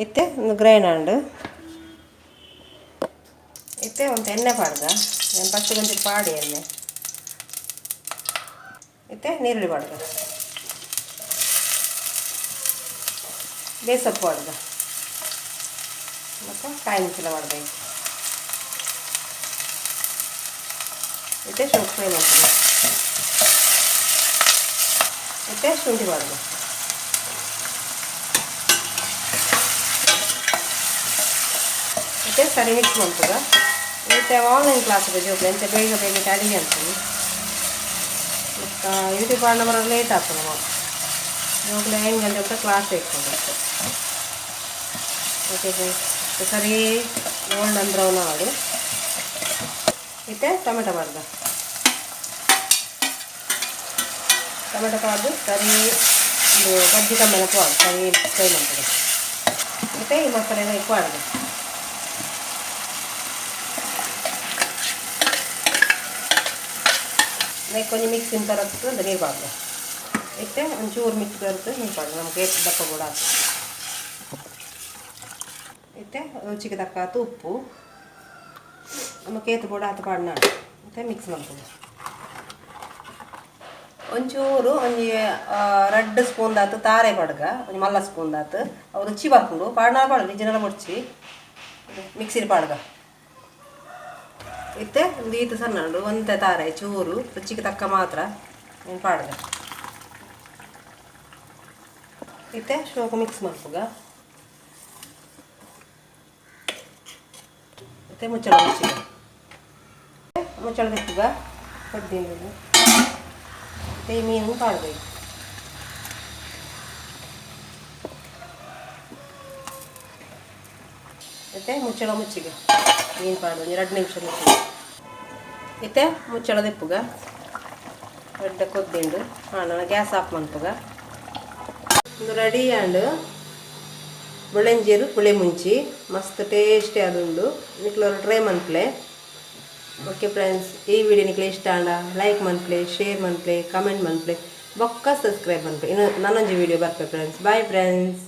ಇತ್ತೆ ಒಂದು ಗ್ರೈಂಡ್ ಆಂಡ್. ಇತ್ತೆ ಒಂದು ಎಣ್ಣೆ ಪಾಡ್ದ. ನಾನು ಫಸ್ಟ್ ಒಂಚೂರು ಪಾಡಿ ಎಣ್ಣೆ. ಇತ್ತೆ ನೀರುಳ್ಳಿ ಪಾಡ್ದ, ಬೇಸೊಪ್ಪು ಪಾಡ್ದ, ಮತ್ತು ಕಾಯಿ ಮುಚ್ಚಲ ಪಾಡ್ದ. ಇತ್ತೆ ಶುಂಠಿ ಫ್ರೈ ಮಾಡ್ತದೆ. ಇತ್ತೆ ಶುಂಠಿ ಪಾಡ್ದ. ಇತ್ತೆ ಸರಿ ಮಿಕ್ಸ್ ಮಾಡ್ತದ. ಇತ್ತೆ ಆನ್ಲೈನ್ ಕ್ಲಾಸ್ ಜೋಕ್ಲೆ ಎಂಚ ಬೇಗ ಬೇಗ ಅಡಿಗೆ ಅಂತದೆ. ಮತ್ತು ಯೂಟ್ಯೂಬ್ ಪಾಡ್ನ ಬರೋ ಲೇಟ್ ಆಗ್ತದೆ. ನಾವು ಜೋಕ್ಲೆ 5 ಗಂಟೆ ಅಂತ ಕ್ಲಾಸ್ ಇರ್ತದೆ. ಓಕೆ ಫ್ರೆಂಡ್ಸ್, ಸರಿ ಗೋಲ್ಡನ್ ಬ್ರೌನ್ ಆವಡು. ಇತ್ತೆ ಟೊಮೆಟೊ ಪಾಡ್ದ. ಟೊಮೆಟೊ ಪಾಡ್ದು ಸರಿ ಒಂದು ಬಜ್ಜಿ ಕಮ್ಮೆನ ಪೋಡು ಸರಿ ಫ್ರೈ ಮಾಡ್ತದೆ. ಮತ್ತು ಈ ಮಸಾಲೆನ ಪಾಡ್ದು ಕೊಂಚ ಮಿಕ್ಸಿಂಗ್ ತರತ್ತು ಒಂದು ನೀರು ಪಾಡ್ದು. ಇತ್ತೆ ಒಂಚೂರು ಮಿಕ್ಸ್ ಬರುತ್ತೆ ನೀರು ಪಾಡ್ದು. ನಮ್ಗೆ ಏತ್ ದಪ್ಪ ಕೂಡ. ಇತ್ತೆ ರುಚಿಗೆ ತಕ್ಕಾತು ಉಪ್ಪು, ನಮಗೆ ಏತು ಬೋಡ ಆತು ಪಾಡ್ನ. ಮತ್ತು ಮಿಕ್ಸ್ ಮಾಡ್ತದೆ. ಒಂಚೂರು ಒಂಜಿ ರಡ್ಡ್ ಸ್ಪೂನ್ ದಾತು ತಾರೆ ಪಡ್ಗ, ಒಂಜಿ ಮಲ್ಲ ಸ್ಪೂನ್ ದಾತು. ಅವು ರುಚಿ ಬರ್ಪುಂಡು. ಪಾಡ್ನ ಪಾಡು ನಿಜನೆಲ್ಲ ಬೊಡ್ಚಿ, ಮಿಕ್ಸಿಡ್ ಪಾಡ್ಗ. ಇತ್ತೆ ಒಂದು ಈತು ಸಣ್ಣ ಉಂಡು ಒಂತೆ ತಾರೆ ಚೂರು ರುಚಿಗೆ ತಕ್ಕ ಮಾತ್ರ ನೀನು ಪಾಡ್ಗ. ಇತ್ತೆ ಶೋಕ ಮಿಕ್ಸ್ ಮಲ್ಪುಗ. ಇತ್ತೆ ಮುಚ್ಚಳ ಮುಚ್ಚಿಗ ಮುಚ್ಚಳ ತಿಪ್ಪುಗ ಕೊದ್ದಿಂದು. ಇತ್ತೆ ಈ ಮೀನು ಪಾಡಬೇಕು. ಇತ್ತೆ ಮುಚ್ಚಳ ಮುಚ್ಚಿಗ ಮೀನು ಪಾಡು ಒಂಜಿ 2 ನಿಮಿಷ ಮುಚ್ಚಿಗ. ಇತ್ತೆ ಮುಚ್ಚಳ ತಿಪ್ಪುಗ. ಎಡ್ಡೆ ಕೊದ್ದಿಂಡು. ಹಾಂ, ನಾನು ಗ್ಯಾಸ್ ಆಫ್ ಮನ್ಪುಗ. ಒಂದು ರೆಡಿ ಆಂಡ್ ಬುಳೆಂಜೀರು ಪುಳಿ ಮುಂಚಿ ಮಸ್ತ್ ಟೇಸ್ಟಿ ಆದುಂಡು. ನಿಕ್ಲೋರು ಟ್ರೈ ಮನ್ಪ್ಲೆ. ಓಕೆ ಫ್ರೆಂಡ್ಸ್, ಈ ವಿಡಿಯೋ ನಿಕ್ಲೆ ಇಷ್ಟ ಆಂಡ ಲೈಕ್ ಮನ್ಪ್ಲೆ, ಶೇರ್ ಮನ್ಪ್ಲೆ, ಕಮೆಂಟ್ ಮನ್ಪ್ಲೆ, ಬೊಕ್ಕ ಸಬ್ಸ್ಕ್ರೈಬ್ ಮನ್ಪ್ಲೆ. ಇನ್ನು ನಾನೊಂಜಿ ವಿಡಿಯೋ ಬರ್ಪೆ ಫ್ರೆಂಡ್ಸ್. Bye friends.